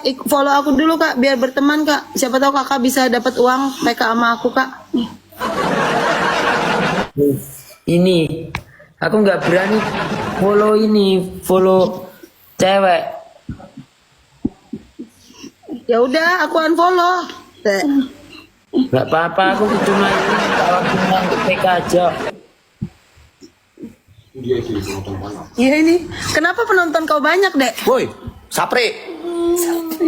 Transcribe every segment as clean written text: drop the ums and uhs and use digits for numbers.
Follow aku dulu, Kak, biar berteman, Kak. Siapa tahu Kakak bisa dapat uang PK sama aku, Kak. Ini aku nggak berani follow ini, follow cewek. Ya udah, aku unfollow. Teh. Nggak apa-apa, aku cuma ini minta waktunya untuk PK aja. Iya ini. Kenapa penonton kau banyak, Dek? Woi, Sapri.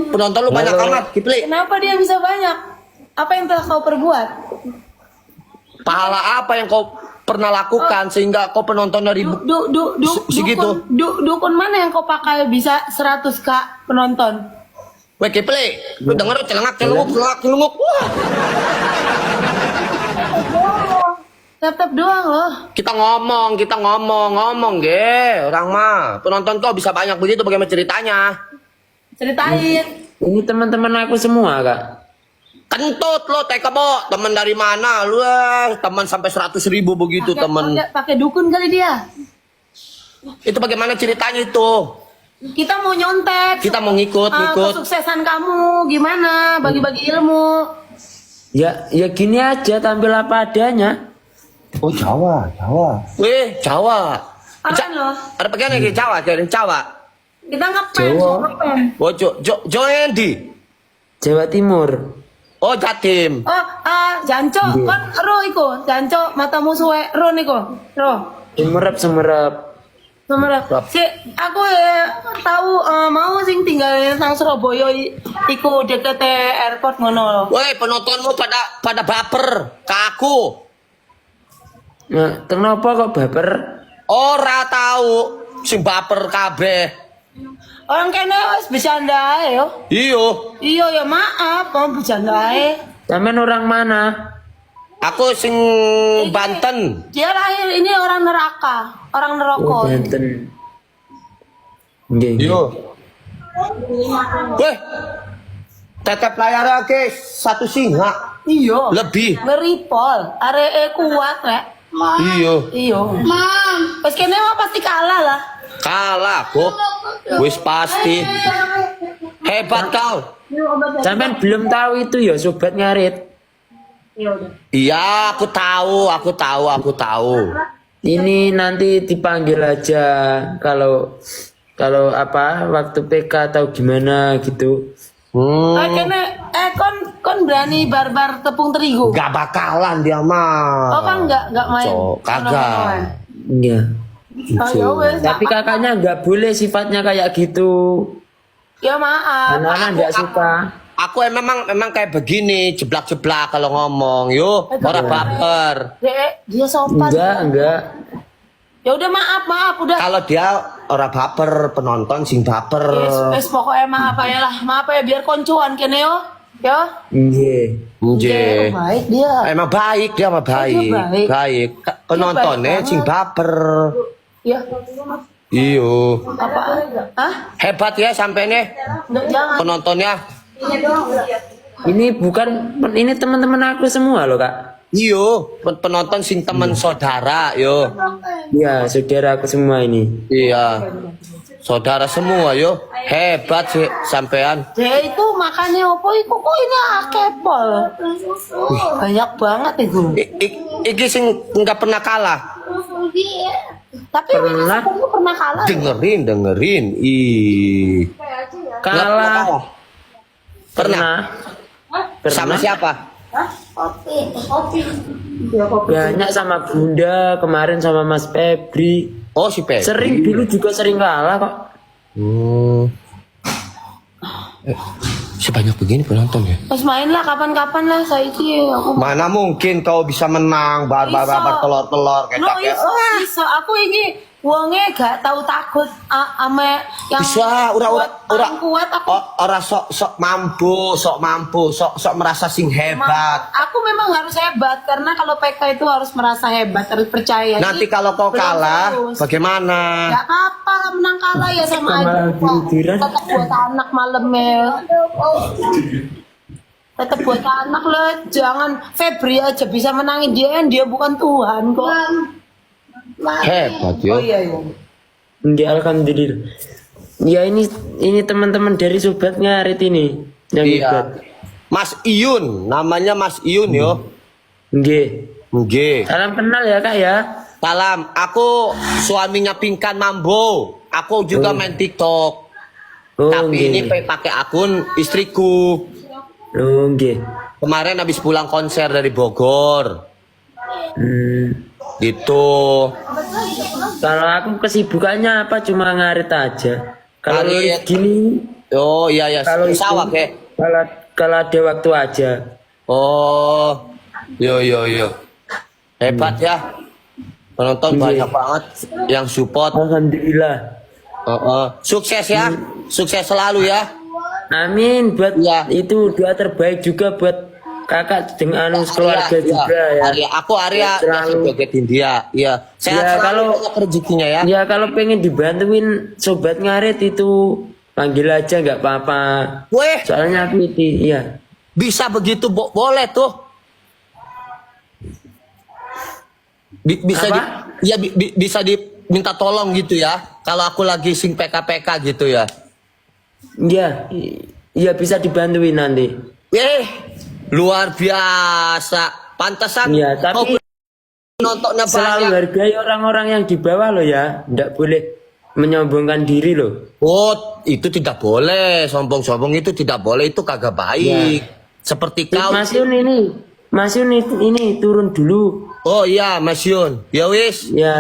Penonton lu banyak Halo. Amat, Kipli. Kenapa dia bisa banyak? Apa yang telah kau perbuat? Pahala apa yang kau pernah lakukan sehingga kau penontonnya ribu Du, du, du, segitu? Dukun mana yang kau pakai bisa 100K penonton? Woi Kipli, lu denger celengak celenguk celengak celenguk. Wah, Tetap doang loh. Kita ngomong, ngomong ge, orang mah. Penonton kau bisa banyak begitu, bagaimana ceritanya? Ceritain. Ini teman-teman aku semua, Kak. Kentut lo TK bo, temen dari mana lu eh, teman sampai 100 ribu begitu temen. Pakai dukun kali dia. Itu bagaimana ceritanya itu? Kita mau nyontek. Kita mau ngikut, Ah, ngikut. Kesuksesan kamu gimana? Bagi-bagi ilmu. Ya, ya gini aja, tampil apa adanya. Oh, Jawa, Jawa. Wih, Jawa. Keren loh. Ada bagian lagi Jawa, dari Jawa. Kita ngefans, Jawa. ngefans. Oh, Jo Jo Jo Endi. Jawa Timur. Oh, Jatim. Oh, ah, Janco, kon ro iku, Janco matamu suwe ro niku. Ro. Semerep, semerep. Semerep. Si aku ya tahu mau sing tinggal nang Surabaya iku deket airport ngono lho. Woi, penontonmu pada pada baper ke aku. Nah, kenapa kok baper? Ora tahu sing baper kabeh. Orang kene wis bercanda ae yo. Iyo, Iya ya maaf, mau bercanda ae. Sampean orang mana? Aku sing Banten. Dia lahir ini orang neraka, orang neraka. Oh, Banten. Nggih, nggih. Iyo. Weh. Tetep layar guys, satu singa. Iya. Lebih. Ngeri pol, areke kuat rek. Iyo. Iya. Mam. Wis kene mah pasti kalah lah. Kalah kok. Wis pasti. Hebat kau. Sampean belum tahu itu ya, Sobat Ngarit. Iya, aku tahu, aku tahu, aku tahu. Ini nanti dipanggil aja kalau kalau apa waktu PK atau gimana gitu. Eh kene eh kon kon berani barbar tepung terigu. Gak bakalan dia mah. Oh kan enggak main. Cok, kagak. Iya. Oh ya wes. Tapi kakaknya nggak boleh sifatnya kayak gitu. Ya maaf. Anak-anak nggak suka. Aku memang memang kayak begini, jeblak-jeblak kalau ngomong. Yo, ora baper. Dek, dia sopan. Enggak, enggak. Ya udah maaf, maaf udah. Kalau dia ora baper, penonton sing baper. Wes, wes pokoknya maaf aja lah. Maaf ya biar koncoan kene yo. Ya. Nggih. Nggih. Oh, baik dia. Emang baik dia mah baik. Oh, dia baik. Baik. Penontonnya baik sing baper. Ya. Iyo. Apa? Hah? Hebat ya sampai nih Enggak, jangan. Penontonnya. Ini bukan, ini teman-teman aku semua loh, Kak. Iyo, penonton sing temen saudara yo. Iya, saudara aku semua ini. Iya. Saudara semua yo. Hebat sih sampean. Dia itu makannya opo iku kok ini akeh pol. Banyak banget itu. Iki sing nggak pernah kalah. Tapi Pernah. sebelumnya pernah kalah. Dengerin, dengerin. Ih. Nggak pernah Kalah. kalah. Pernah. Pernah. Sama siapa? Banyak, sama Bunda, kemarin sama Mas Febri. Oh, si Febri. Sering, dulu juga sering kalah kok. Eh, sebanyak begini penonton ya? Terus main lah kapan-kapan lah saiki aku. Mana mungkin kau bisa menang bar bar bar, bar Iso. telur-telur No kecap ya. iso, iso. Aku ini wonge gak tahu takut ame yang Bisa, ora ora kuat, ora paling kuat aku. Ora sok sok mampu, sok mampu, sok sok merasa sing hebat. Aku memang harus hebat karena kalau PK itu harus merasa hebat, harus percaya. Nanti Ini kalau kau belum kalah, serius. Bagaimana? Gak apa-apa lah menang kalah ya sama Sama aja. tidur-tiduran. Tetap buat anak malamnya. Tetap buat anak lah. Jangan Febri aja bisa menangin dia, kan dia bukan Tuhan kok. Hebat yo. Oh iya iya. Enggak, alhamdulillah. Ya ini teman-teman dari Sobat Ngarit ini yang Iya. hebat. Mas Iyun, namanya Mas Iyun yo. Nggih. Nggih. Salam kenal ya Kak ya. Salam, aku suaminya Pingkan Mambo. Aku juga main TikTok. Oh, Tapi nggih. ini pakai akun istriku. Oh, nggih. Kemarin habis pulang konser dari Bogor. Gitu. Kalau aku kesibukannya apa cuma ngarit aja. Kalau Ngarit. gini, Oh iya ya, kalau itu sawah kayak. kalau kalau ada waktu aja. Oh. Yo yo yo. Hebat ya. Penonton Iya. banyak banget yang support. Alhamdulillah. Oh, oh. Sukses ya. Sukses selalu ya. Amin buat Iya. itu doa terbaik juga buat kakak dengan keluarga Arya, juga iya. ya. Arya, aku Arya Selalu. jogetin dia. Iya. Sehat Ya, selalu kalau- banyak rezekinya ya. Ya kalau pengen dibantuin Sobat Ngarit itu panggil aja nggak apa-apa. Weh, Soalnya aku itu iya. bisa begitu boleh tuh. Bisa Apa? di, ya bisa diminta tolong gitu ya. Kalau aku lagi sing PK-PK gitu ya. Iya, iya bisa dibantuin nanti. Eh, luar biasa. Pantesan Iya, tapi kau nontonnya selalu banyak. hargai orang-orang yang di bawah loh ya. Nggak boleh menyombongkan diri loh. Oh, itu tidak boleh. Sombong-sombong itu tidak boleh. Itu kagak baik. Iya. Seperti kau. Mas Yun ini, Mas Yun ini turun dulu. Oh iya, Mas Yun. Ya wis. Ya.